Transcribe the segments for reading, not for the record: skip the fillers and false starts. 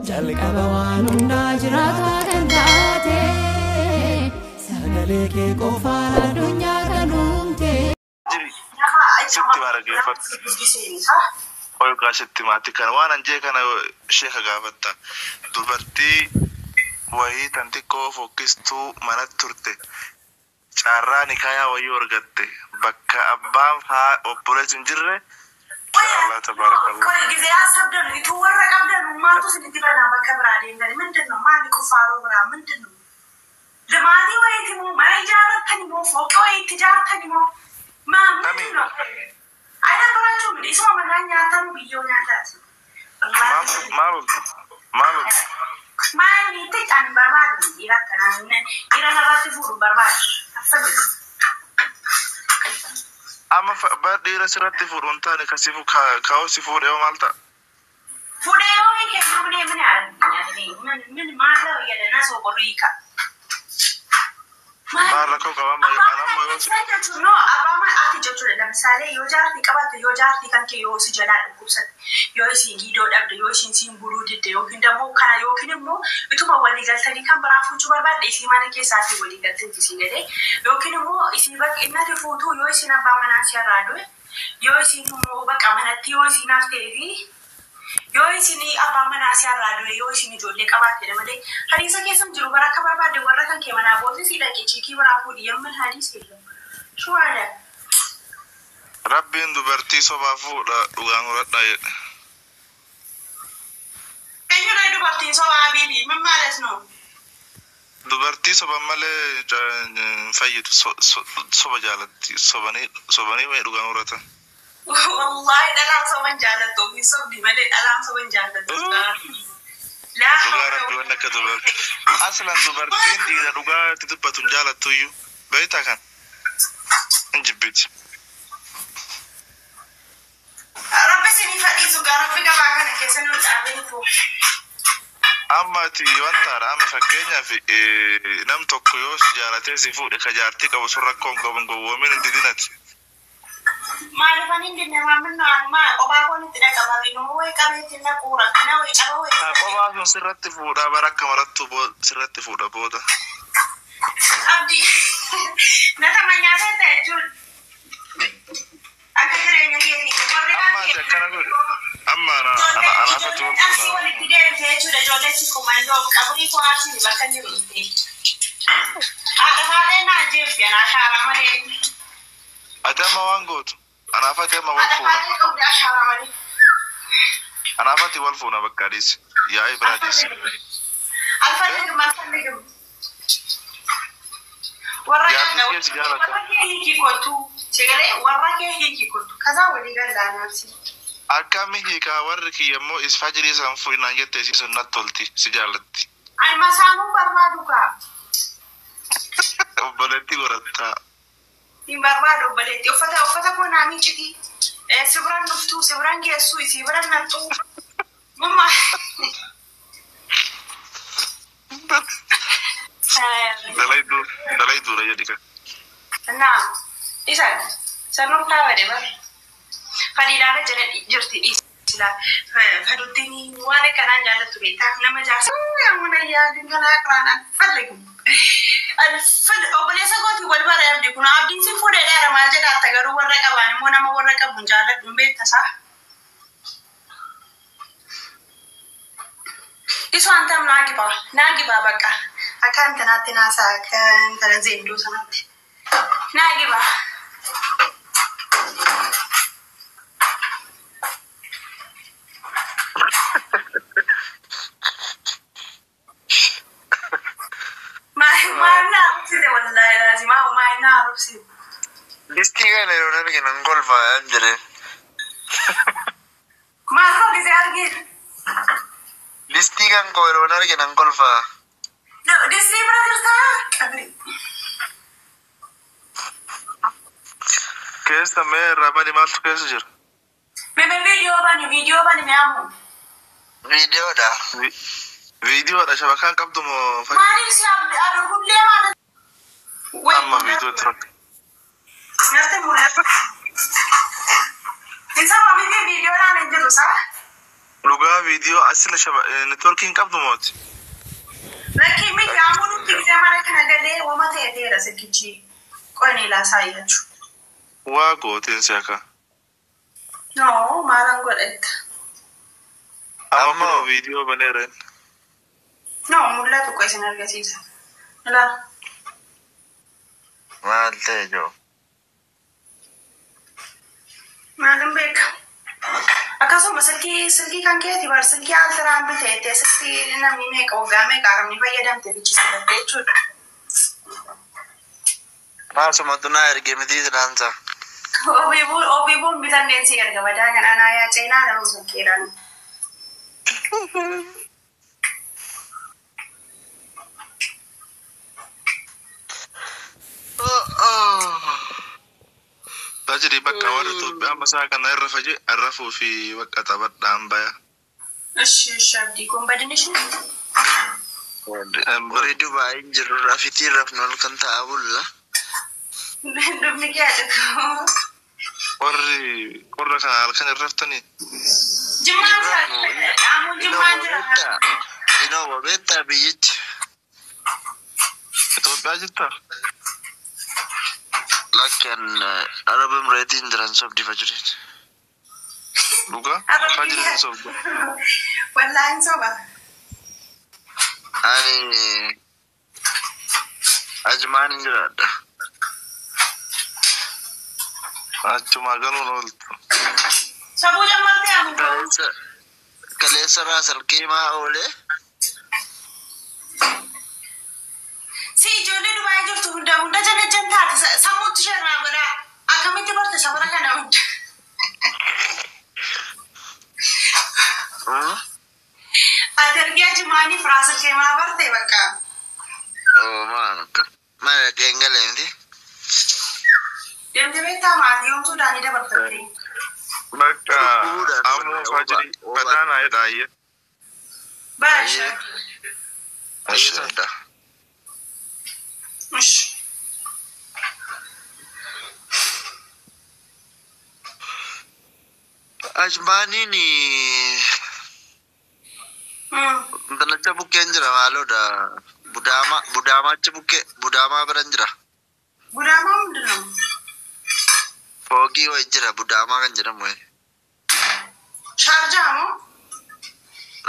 Jalqaba waan hundaa jiraataa kan taate, sagalee kee qofaan addunyaa kan uumte. Jiri sitti baarageeffadhu. Olkaa sitti maati kana waan anjee kana sheeka gaafatta. Dubartii wayii tan xiqqoo fokkistuu manatti turte. Carraa nikaayaa wayii argatte. Bakka abbaan haa obboleessi hin jirre. Allah tabaarakallah. ቆይ ጊዜ አሰብደኑ የተወረ ቀብደኑ ማቱ ስንት በላ በከብራ ደንገን ምንድን ነው ማን ቁፋሮ ብራ ምንድን ነው ልማቴ ወይት ሞ ማይጃረተን ሞ ፎቅ ወይት ጃርተን ሞ ማ ምንድን ነው አይነበራችሁም እንዴ? ሰው መናኛ ተኑ ብየው ኛታት Maal maal maal ማን ይትጫን በርባድ ይራከናን ይረናባት ፉሩ በርባድ አፈልግ Amma bar dhiira sirratti fuudhu hin taane kasi kaa'u si fuudhee maal ta'a? ፉዴዮ ከምን ምን ያደርግኛል? ምን ምን ማለው የለና ሰው ቆሪካ Maal rakkoo qaba amma anamma yoo si No, abbaa ati jechuudha. Lamsaalee yoo jaartii qabatte, yoo jaartii kan kee yoo si jalaa dhukkubsatte, yoo isin giidoo dhabde, yoo isin siin buluu didde, yookiin immoo kana yookiin immoo ituma walii galtanii kan biraa fuuchuu barbaadde isii mana keessaatii walii galtee isin galee, yookiin immoo isii bakka innati fuutuu yoo isin abbaa manaa si irraa du'e, yoo isin immoo bakka manatti yoo isin haftee fi yoo isin abbaa manaa si irraa du'e, yoo isin ijoollee qabaatte malee hadiisa keessa hin jiru bara akka barbaadde warra kan kee manaa boote si dhaqee chiikii biraa fuudhi yemmin hadiisa jedhamu. Shuwaadha. Rabbiin dubartii sobaa fuudha dhugaan horadhaa jedhe. Eenyudha dubartiin sobaa biibi min maalas no? Dubartii soban malee hin fayyidu. Soba jaalatti. Sobanii sobanii wayi dhugaan horatan. Wallaahi dhalaan soban jaallattu ofii sobdi malee dhalaan soban jaallattu. Dhugaa rabbi wanni akka dubartii. Aslan dubartiin dhiira dhugaa itti dubbatu hin jaalattu iyyuu. Beektaa kan? Hin jibbiti. Rabbi isinii fadhiisu gaa rabbi gabaa kana keessa nu dhaabee koo. Amma ati wantaadha. Amma fakkeenyaaf nam tokko yoo si jaalatee si fuudhe ka jaartii qabu sun rakkoo hin qabu hin gowwoomin hin didinati. Maaliifan hin dinne maamilno maa qophaa koon itti dhaqaba nuu wayi qabeetti naquu rakkina wayi caba wayi. Ka qophaa sun sirratti fuudhaa bara akka marattu sirratti fuudha booda. Abdi na tamanyaa ta'e jechuun akka jireenya keetii warri Amma ati akkana godhe. Amma ana ana anaafatti wal Arsii fuudha. walitti deebitee jechuudha ijoollee sikkuma qabrii koo arsii bakka jiru dhufte. Haadha haadhee naa jeefte anaa shaaraa malee. Ati amma waan gootu. Anaafatti amma wal Haadha fuuna. haadhee qabdi ashaaraa malee. Anaafatti wal fuuna bakka adiisi. Yaa'ii biraa adiisi. Alfalligum alfalligum. Warra Jaartii kee si jaalata. warra kee hiikii kottu. Sagalee warra kee hiikii kottu. Kazaa walii galaa naafsi. Akkami hiikaa warri kiyya immoo isfajirii san fuudhinaan jette isii sun natti tolti si jaallatti. Ani masaanuu barbaadu kaa. Obboleettii godhattaa. Hin barbaadu obboleetti. Uffata uffata koo naa miiciti. Si biraan dhuftuu, si biraan geessuu, si biraan naqxuu. Mumma. Dalayduu dalayduudha jedhi kan. Naa isa sanuu kaawwate bara. Fadiilaarra jala jirti dhiisila. Faduttiin waan akkanaan jaallattu beektaa nama jaarsa. Yaamuna yaadin kanaa qiraanaan falligu. Obboleessa kooti wal bara abdi kun abdiin sin fuudhee dheera maal jedhaatta garuu warra qabaan immoo nama warra qabu hin jaalladhu hin beektasaa. Isu antam naa gibaa naa gibaa bakka akka intanaatti naasaa akka intala zeendoo sanaatti naa gibaa. Maal naa arubsite wallaahi laazim maa maal naa arubsite. Listii kana yeroo arginu hin kolfaa hin jedheen. Maal koo gisee arginu? Listii kan koo yeroo arginu hin kolfaa. Distii bira jirtaa? Qabri. Keessa mee irraa bani maaltu keessa jira? Mee viidiyoo bani viidiyoo bani mee ammoo. Viidiyoodha. Viidiyoodha shabakaan qabdu moo fakkii? Maaliif si abdi hullee maal? Amma viidiyoo tura. Nyaata mul'atu. Isa miti viidiyoodhaan hin jiru saa? Dhugaa viidiyoo asila shaba networkiin qabdu mooti. Lakkii miti ammoo nuti gisee mana kana galee wama ta'e ta'eera silkichi qoyni ilaasaa jechuudha. Waa gooteen si akka. No, maalan godhetta. Amma Ammoo kunoo viidiyoo baneera. No, mul'atu qoy isin argisiisa. Ilaa. Maal ta'e jiru? Maalin beeka? Akkasuma silkii kan keeti bar silkii altiraan biteette silkii namni meeqa waggaa meeqa haramni fayyadamte bichisiifatte jechuudha. Maasumatu naa erge miti silaansa. Obiibuun bitanneen si erga badaa kan anaa yaa ceenaa nama silkiidhaan. Tajiri bakka warra Itoophiyaa masaa kana irra faje arrafuu fi bakka taphadhaan baya. Ishi ishi abdii kun badin ishee. Warri Dubaay hin jiru rafitii rafnu halkan ta'a bulla. Dubni kee ajaa'iboo. Warri qorra kana halkan irra raftanii Jimmaan jira. Ammoo jimmaan jira. Inoo beektaa biyyichi. Itoophiyaa jirta? Lakkeen Arab Emireetiin jiran sobdi fajiriin. Dhugaa? Fajiriin sobdu. Wallaahin soba. Ani Ajmaan hin jiraadha. Achumaa galuun ooltu. Sabuu jammartee ammoo. Kaleessa raasal keemaa oolee. Si ijoollee Dubaayii jirtu hunda hunda jala jan taate sammuutti ishee irraa godhaa. Akkamitti barte safara kana hunda? Ati argaa jimaanii firaasal keemaa barte bakka. Oo maal akka. Maal dhaqee hin galee miti. Deemtee beektaa maatii yoomtuu daanii dabarfatte. Bakka ammoo fajirii badaa naa jedha ayya. Baasha. Ayya sodda. Ish. Ajmaaniin intalacha bukkeen jira maaloodha. Budaama budaamaachi bukkee budaamaa biran jira. Budaamaa hundinuu. Foogii wayi jira budaamaa kan jedhamu wayi. Shaarjaa moo?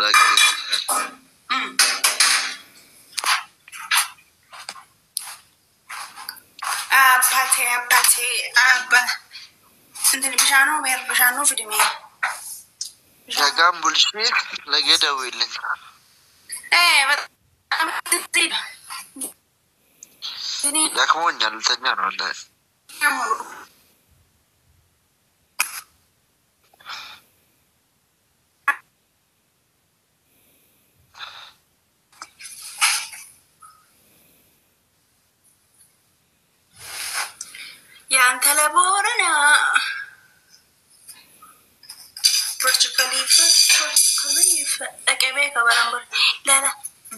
Lakkee. Abbaatee abbaatee abba. Intini bishaanoo meer bishaanoo fidimee. Dhagaan bulshee lagee daawwiillee. Eh, በጣም ደክሞኛል ልተኛ ነው ወላሂ። ያንተ ለቦረና Burj Khalifa, Burj Khalifa dhaqee beeka baran bor laala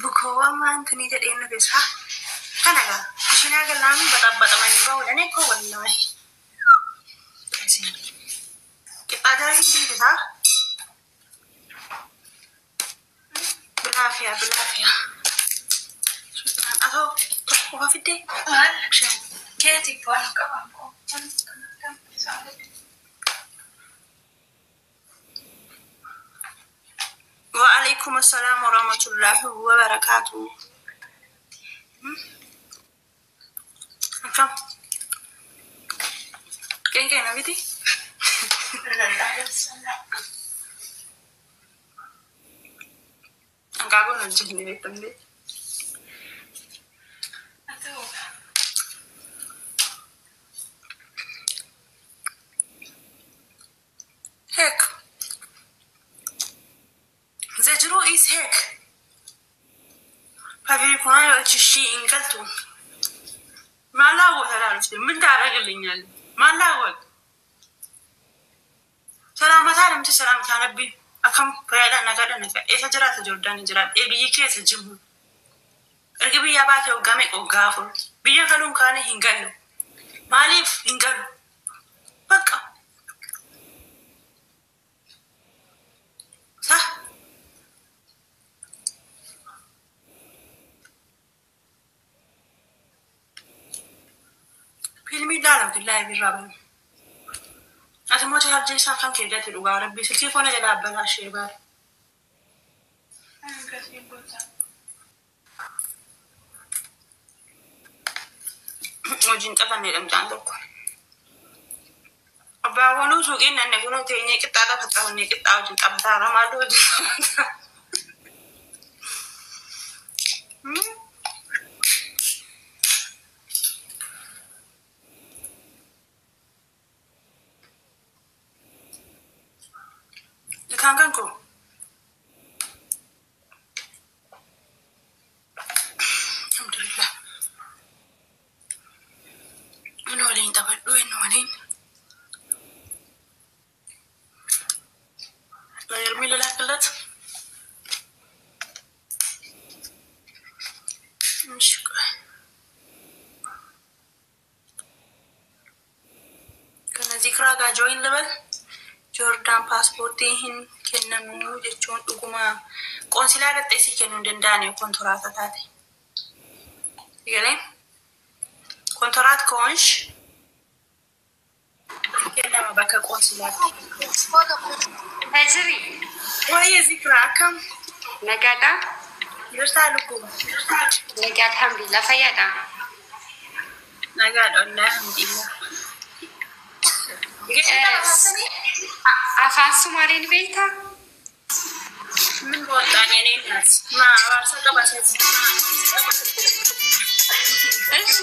bukoowwan maantanii jedheen nu keessa kana gaa ishiin agarraan baxabbaxamanii bahuudhaan eekoo wallahi qixxaa gara hin diidisaa bilaafiyaa bilaafiyaa atoo tokko qofa fiddee bishaan Keeti waan qaban koo. وعليكم السلام ورحمة الله وبركاته. Akkam? Qeenqee na miti? Hanqaaquun hojjenne beektamte. Heck. The jiru is heck. Faabiriikoon ishii hin galtu. Maal laawwata laalufte? ምን ታደርግልኛለህ? ማን ላወቅ? ሰላምታ namti ሰላምታ nabbi akkam fayyaadha nagaadha nagaa eessa jiraata Jordaan jiraadha biyyi keessa jimu erga biyyaa baatee waggaa meeqa waggaa 4 biyya galuun kaane hin gallu maaliif hin galu bakka Sah? Fiilmii ilaalamtu live irraa bane. Ati immoo chaarjii isaa kan kee gati dhugaa rabbii silkii koona jala abbalaa ishee baara. Hojiin xafanneedha mucaan tokko. Abbaa suuqiin nanne kunoo teenyee qixxaa xafaxafannee qixxaa wajjin xabataara maaloo hojii xafataa. Kan kan koo. Alhamdulillah. Inni waliin taphadhu inni waliin. Yermi ልላክለት እሺ ቆይ ከነዚክራ ጋር join ልበል። Joordaan paaspoortii hin kennamu jechuun dhuguma qoonsilaa irratti isii kennuu hin danda'an yoo kontiraata taate. Galee ኮንትራት ከሆንሽ kennama bakka qoonsilaatti. Hajiri, Waa'ee Zikraa akkam nagaadha. jirtaa lubbuu? Nagaa alhamdulillah fayyaadha. Nagaadha wallaahi alhamdulillah. Afaan Sumaalee ni beektaa? ምን በወጣኝ እኔ እናት ማ abaarsa qaba እሺ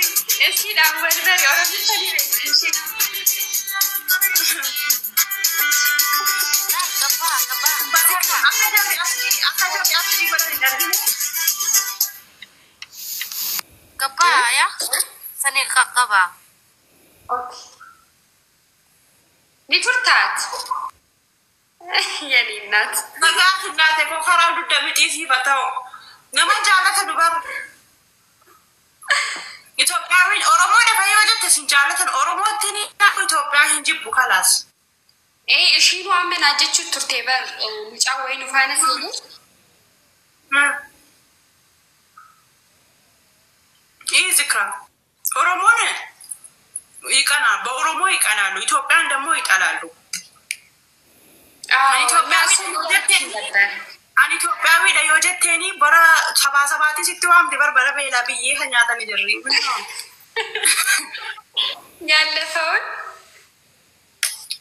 ishiidhaan wal bari Oromiffaa ni beekti ishiin. Akka jarri asii akka jarri asii godhan hin argine. Gabbaa sanii qaqqaba. Okay. Ni turtaat? Yanii እናት. Nagaa finnaate koo karaa dugda miciisiifa ta'u nama jaalata dubar. Itoophiyaawiin Oromoo dafa yoo jette sin jaalatan Oromootti ni Itoophiyaa hin jibbu kalaas. Ee ishiin waan manaa jechuun turte bar mucaa wayii nu faana seenee. ይህ ዝክራ ኦሮሞን ይቀና በኦሮሞ ይቀናሉ፣ ኢትዮጵያን ደግሞ ይጠላሉ። Ani Itoophiyaawidha yoo jetteeni bara sabaa sabaatti sitti waamte barbara beelaa biyyee kan nyaatanii jirri. ያለፈውን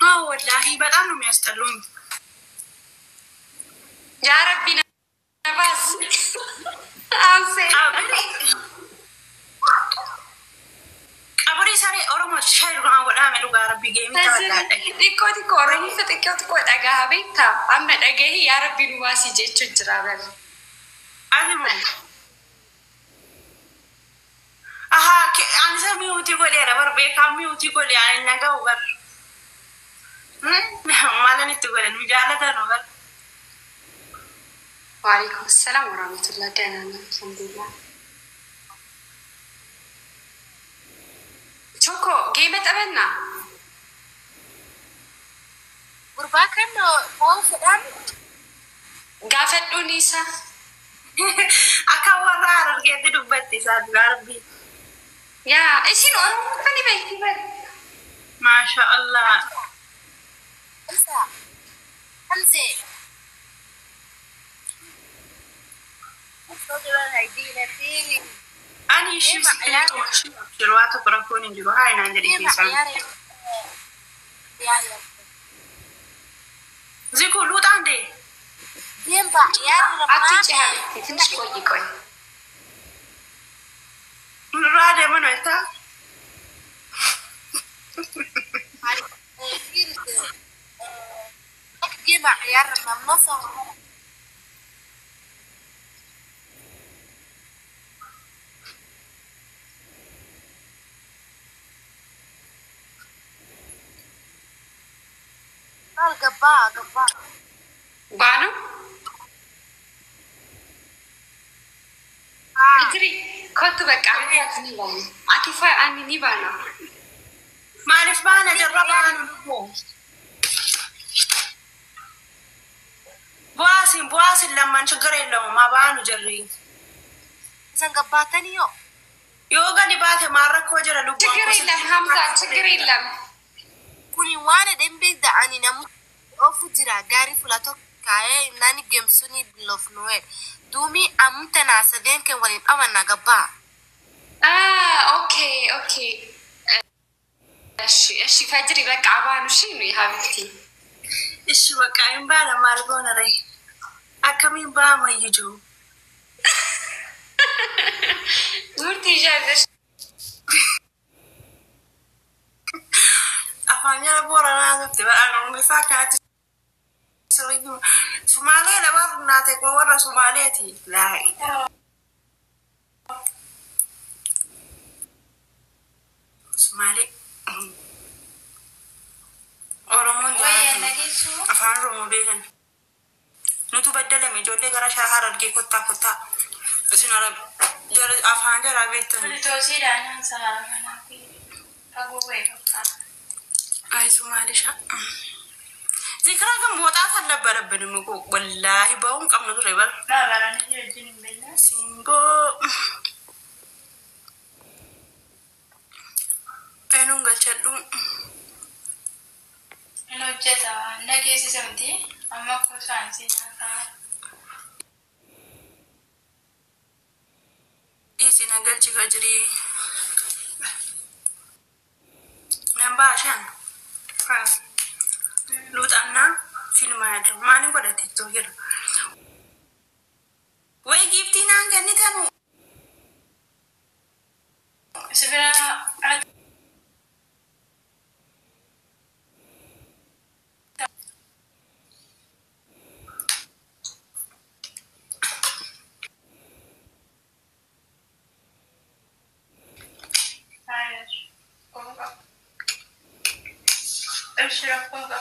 አዎ ወላሂ በጣም ነው የሚያስጠሉኝ። ያ ረቢ ነባስ አንሴ Qabrii saree Oromoo shayi dhugaan godhaame dhugaa rabbi geemii taphadhaadha. Xiqqoo xiqqoo Oromoo xiqqoo xiqqoo dhagaa beektaa amma dhagahii yaa rabbi nu baasii jechuun jira bara. Ati moo? Ahaa ani isa mute godheera bar beekaa mute godhe ani naga'u bar. Maalan itti godhe nu jaalatanu bar. ወአለይኩም ሰላም ወራህመቱላህ ደህና ነኝ አልሐምዱሊላህ። ቾኮ game taphannaa Gurbaa kan foon fedhaan gaafadhuun isaa Akka warra Harargeetti dubbatti isaa dhugaa rabbi. yaa isin Oromoo ni beekti bar. Maasha Allah. Isa Hamzee. Ani ishii jiru waa tokko rakkoon hin jiru haa inaan jedhe keessaa. Ziku luuxaan dee. አትውጪ ሀቢብቲ ትንሽ ቆይ ቆይ። Nurraa deeman wayita. ባኑ እግሪ kottu bakka ati fa ani ni baana. Maaliif baana jarra baanu lubbuu? Bu'aasin bu'aasin lamman ችግር የለውም abaanu jirri. Isan gabbaatanii yoo. Yoo gadi baate maal rakkoo jira lubbuun ችግር የለም ሀምዛ፣ ችግር የለም። Kuni waan edeen beekta ani namu oofu jira gaarii fuula tokko kaayee nani geemsuni bilofnuwe. Duumi amtanaa sadeen kan waliin dhabanna gabbaa. ኦኬ ኦኬ፣ እሺ እሺ። ፈጅሪ በቃ አባኑ እሺ ነው ሀቢብቲ። Ishi bakka hin baana maal goona ree? Akkamiin baama iyyuu jiru? ሙርቲ ይዣለሽ። Afaan jala Booranaa turte badhaan Oromiffaa akkanatti sirrii Sumaalee lama naate koo warra Sumaaleeti. Laa'i. Sumaalee. Oromoon jaalatu afaan Oromoo beekan. Nutu baddalame ijoollee gara Harargee kottaa kottaa. Isin arab jara afaan jaraa beektan. አይ ሶማሌሻ ዚክራ ግን መውጣት አልነበረብንም እኮ ወላሂ በአሁን ቀምኑ ቱሬ በር ሲምቦ eenuun galchadhu. Inni hojjeta. Na geessisa miti. Amma akkuma saayinsii nyaataa. Dhiisi na galchi fajrii nan baashaan luuxannaa ፊልም አያለሁ። ማንን godha TikTok irra? ወይ giiftii naan kennitanu. Si bira Hayır. Ishi rakkoo qaba.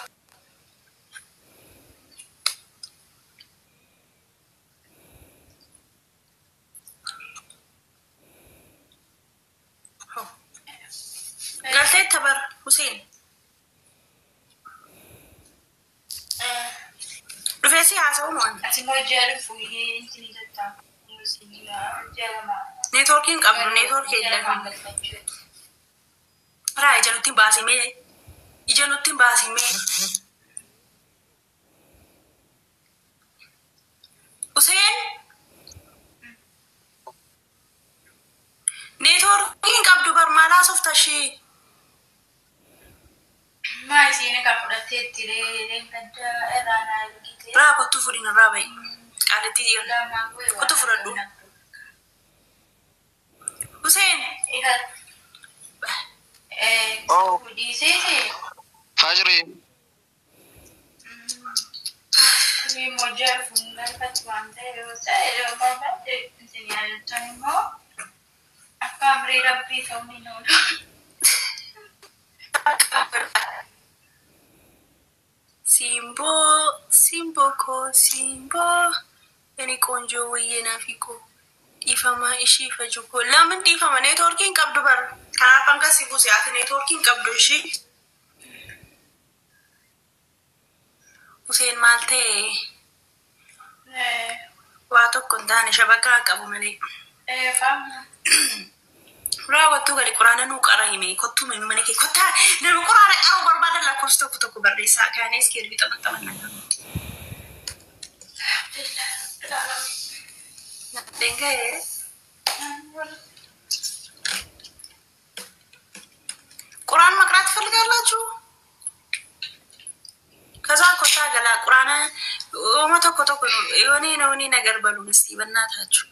Galteetta bar Huseen dhufee si haasa'u mo'an. Ati immoo ji'a dhufu inni jettaa. Ji'a lama. Neetwoorkiin qabdu neetwoorkii Ji'a lamaan illee. galfachuu. Raa ija nutti hin baasimee ija nutti hin baasimee. Huseen neetwoorkiin qabdu bar maal haasofta ishee? Maa isiin kan fudhattee itti gadda irraa naa ergite. Raa kottuu fudhin irraa ba'i. Qaalitti jiru. Kottu fudhadhu. Huseen Oh. Dhiiseeti. Fajri. Immoo ji'a dhufu galfatti waan ta'eef yoo ta'e yeroo barbaadde isin yaadattan immoo akka amrii rabbii ta'uu ni oolu. Simboo simboo koo simboo የኔ ቆንጆ ወየ ናፊኮ dhiifama ishii faju koo lamin dhiifama neetwoorkiin qabdu bar kanaaf hanga si buuse ati neetwoorkiin qabdu ishii Huseen maal ta'e waa tokko hin taane shabakaa qabu malee. Raawwattuu gadi quraana nuu qara hime kottuu mimi mana kee kottaa nama quraana qabu barbaadan lakkoofsa tokko tokko barreessaa kaanis keerbii xabaxaban nagaa. Denga'ee ቁርአን መቅራት ትፈልጋላችሁ? ከዛ ኮታ ገላ ቁርአን ኦሞ tokko tokko የሆነ የሆነ ነገር በሉን እስቲ በእናታችሁ።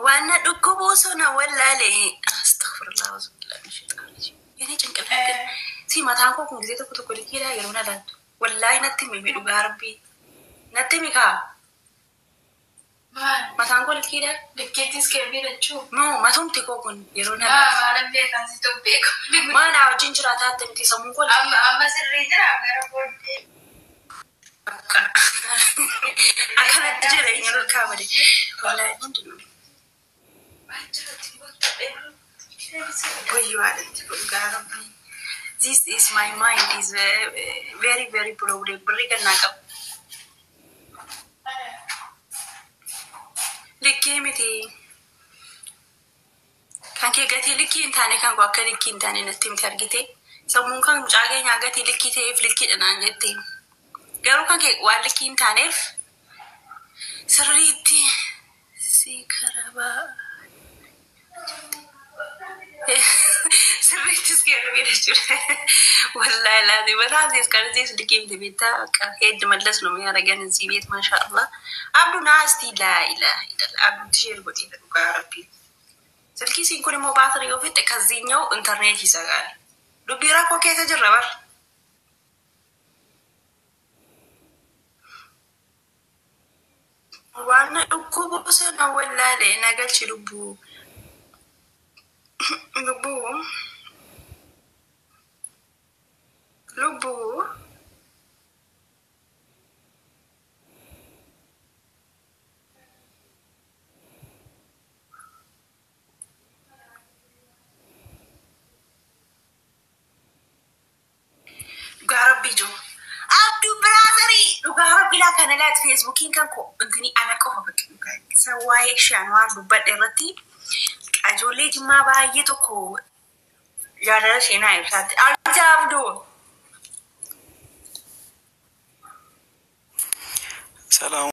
ዋና dhukkubuu sona wallaale astagfirullah የኔ ጭንቅላት ግን si mataan koo kun gisee tokko tokko liqiidhaa yeroo na laattu wallaahi natti himi dhugaa rabbii natti himi kaa mataan koo liqiidhaa. Likkeettis keerbii jechuu. No matumti koo kun yeroo na laattu Maalan beekan situ beeku. maal wajjin jiraataa itti miti sammuun koo Amma amma sirrii jira gara booddee. Akkanatti jireenya lolkaa bade wallaahi hundinuu wayyuu haadhatti dhugaa rabbii. This is my mind is very very problem. Birrii gannaa qabu. Likkii miti. Kan kee gatii likkii hin taane kan koo akka likkii hin taane natti himte argite. Sammuun kan mucaa keenyaa gatii likkii ta'eef likkiidha naan jette. Garuu kan kee waan likkii hin taaneef sirriitti si karabaa. Sirriittis kennuufidha jechuudha. Wallaahi laati በጣም ሲስከርዚስ ልቂም ትቤታ በቃ ሄድ መለስ ነው የሚያደርገን እዚህ ቤት ማሻአላህ። አብዱ ና እስቲ ላኢላሀ ኢለላህ አብዱ ትሼር ጎጤ dhugaa rabbii. Silkii siin kun immoo baatirii yoo fixxe ከዚህኛው ኢንተርኔት ይዘጋል። Dubbii rakkoo keessa jirra bar. Waan na dhukkubu sana wallaalee na galchi lubbuu. Lubbuu. Lubbuu. Dhugaa rabbii jiru. Abduu biraazarii dhugaa rabbii laa kana laati feesbuukiin kan koo intini ana qofa bakka dhugaa isa waa'ee shaan waan dubbadhe irratti ijoollee jimmaa baay'ee tokko jaalala seenaa ibsaatti. Ati Abduu. ሰላም።